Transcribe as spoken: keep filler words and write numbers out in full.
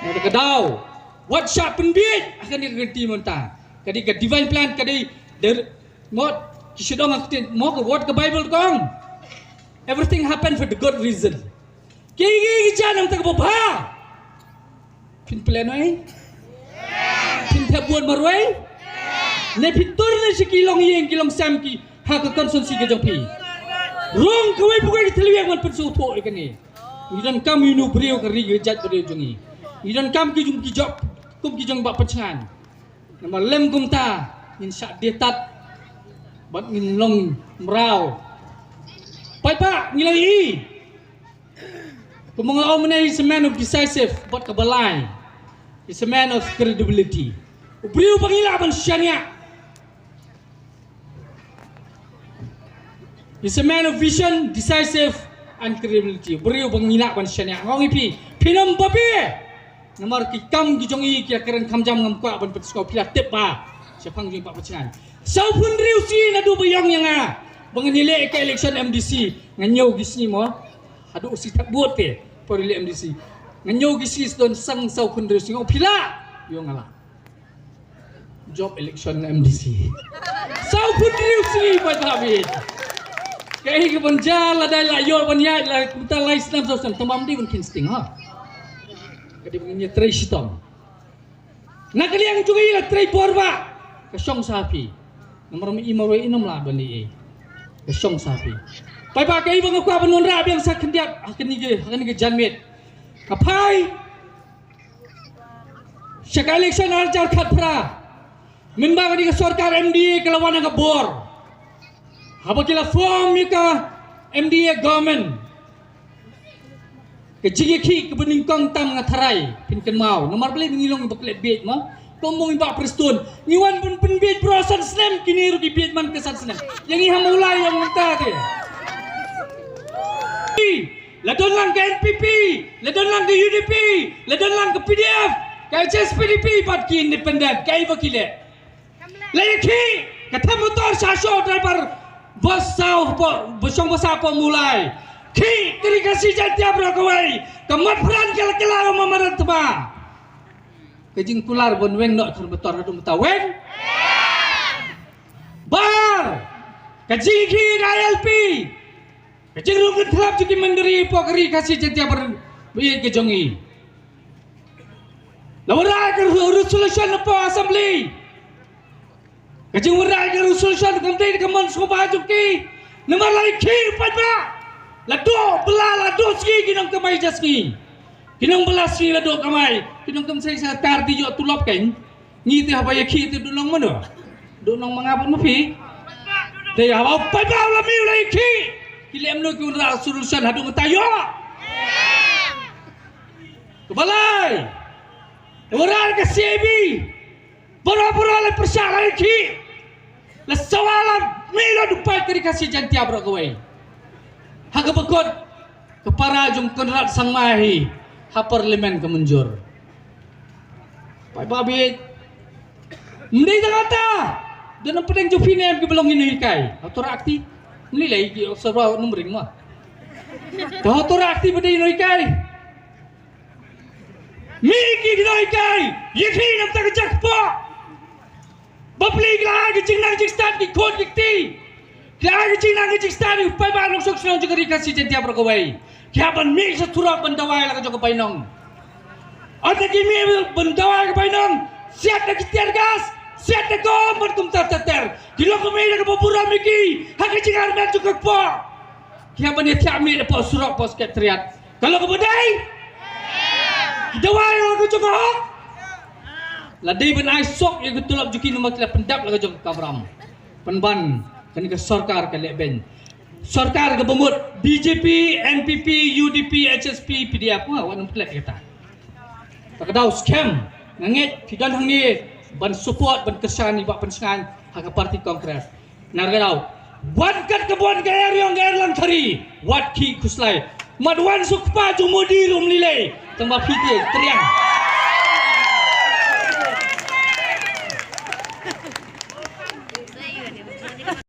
Ka daw wat shah pynbiej ha kane ka kynti mynta. Ka dei ka divine plan, ka dei der mot ki shu dong ha ktien mot ka, wat ka Bible kong. Everything happen for the good reason. Ki ki ki janam tak babha. Phin plan wei. Phin thep buan marwei. Ne phin tur ne shi ki long ïing ki long sem ki ha ka constituency ka jong phi. Rong kawei bukai ki thliew man pynsu tho ïa kane. Ngi donkam ïa u briew ka ri ka jait briew jong ngi. Ngi donkam ki jong ki jop kum ki jong ba pynchang. Namar lem kumta ngin shah dietat bad ngin long mraw. Paidbah ngi la i. Kumba nga ong mynne, he's a man of decisive bad ka balai. He's a man of credibility. U briew ba ngi lah ban shaniah. He's a man of vision, decisive and credibility. U briew ba ngi lah ban shaniah. Nga ong ïa phi, phin ym babe. Namar ki kam ki jong i ki la kren kham jam, ngam kwah ban pynsngew, phi la tip ba shaphang jong i ba pynchang. Saw phew hynriew sngi naduh ba ïong ïa nga ba ngan ïaleh ka election M D C, nga ñiew ki sngi mo. Haduh u si thak bud te por ïaleh M D C. Nga ñiew ki sngi sdon sang saw phew hynriew sngi, nga ong phi lah. Ïong nga lah. Jop election M D C. Saw phew hynriew sngi ba ta bit. Kaei kaban jia lada la ïoh ban ïaid la kumta lai snem saw snem, tang ba ym dei ban kheiñ sting ha. Ka dei ban ïatrei shitom. Na ka liang jong i la trei por ba ka shong sa phi. Namar ma i marwei i nym lah ban leh ei. Ka shong sa phi. Paidbah, kaei ba nga kwah ban wanrah biang sa khyndiat ha kane ka, ha kane ka janmiet. Ka phai sha ka election ar hajar khatphra, mynba kane ka sorkar M D A ka la wan ha ka bor, haba ki la form ïa ka M D A government, ka jingïakhih kaba nyngkong tam nga tharai phin kynmaw. Namar balei? Ngi long ba klet bieit ma. Kumba ong i Bah Prestone, ngi wan ban pynbieit baroh san snem, kine ruh ki bieit man ka san snem. Ïa ngi ha Mawlai ïa mynta te. La don lang ka N P P, la don lang ka U D P, la don lang ka P D F, ka H S P D P bad ki independent, kaei ba ki leh? La ïakhih, ka them motor sha shoh driver bus saw hapoh, ba shong basa hapoh Mawlai. Khih ka Ri Khasi Jaiñtia baroh kawei, ka mat phran ka la kylla ïa u Madan Thma. Ka jingkular ban weng noh ka motor haduh mynta weng. Bar, ka jingkhih ka I L P. Ka jingrung ka thlap jong ki mynder hapoh ka Ri Khasi Jaiñtia bar, ba ïeit ka jong i. La wanrah ka re-, resolution hapoh Assembly. Ka jingwanrah ka resolution kam dei da ka mon sngewbha jong ki. Namar la ïakhih paidbah. La duh bylla la duh sngi ki nongkamai ja sngi. Ki nongbylla sngi la duh kamai. Ki nongkamai sa tar di ïoh tulop kein. Ngi te haba ïakhih te duh nong mano? Duh nong ma nga bad ma phi. Te haba paidbah la mih la ïakhih. Ki leh mano ki wanrah resolution haduh mynta ïoh? Kaba lai. Wanrah ka C A B. Baroh baroh la pyrshah la ïakhih. La sawa la mih la duh paid ka Ri Khasi Jaiñtia baroh kawei. Ha kaba kut ka para jong Conrad Sangma hi ha Parliament ka mynjur. Paidbah bieit. Ym dei tang kata. Don pdeng jong phi ne em kiba long ki nonghikai. Hato rakti. Ym lei lei ki observer nym ring ma. Ka hato rakti ba dei nonghikai. Mih ki nonghikai. Ïakhih na bynta ka jaka kpoh. Bapli ki la ai ka jingnang jingstad ki khun ki kti. Ki la ai ka jingnang ka jingstad ïa u paidbah nongshong shnong jong ka Ri Khasi Jaiñtia baroh kawei. Ki hap ban mih sha surok ban dawai la ka jong ka bainong. Ynda ki mih ban dawai ka bainong, siat da ki tear gas, siat da ki bom bad kumta ter ter. Ki long kumne da kaba burom ïa ki ha ka jingarmet jong ka kpoh. Ki hap ban ïathiah mih da poh surok poh secretariat. Ka long kaba dei? Ki dawai la ka jong ka hok. La dei ban ai sok ïa ka tulop jong ki namar ki la pyndap la ka jong ka kamram. Pynban kane ka sorkar ka leh beiñ. Sorkar kaba mut B J P, N P P, U D P, H S P, P D F, wa wan klet kata. Ta ka daw skhem nga ngeit phi don hangne ban support ban kyrshan ïa Bah Pynshngaiñ ha ka party Congress. Nar ka daw wan kat ka bun ka eriong ka Erlang Thari, wat khih khuslai. Mat wan suk kpa jong Modi ruh ym lei lei. Tang ba phi te triang.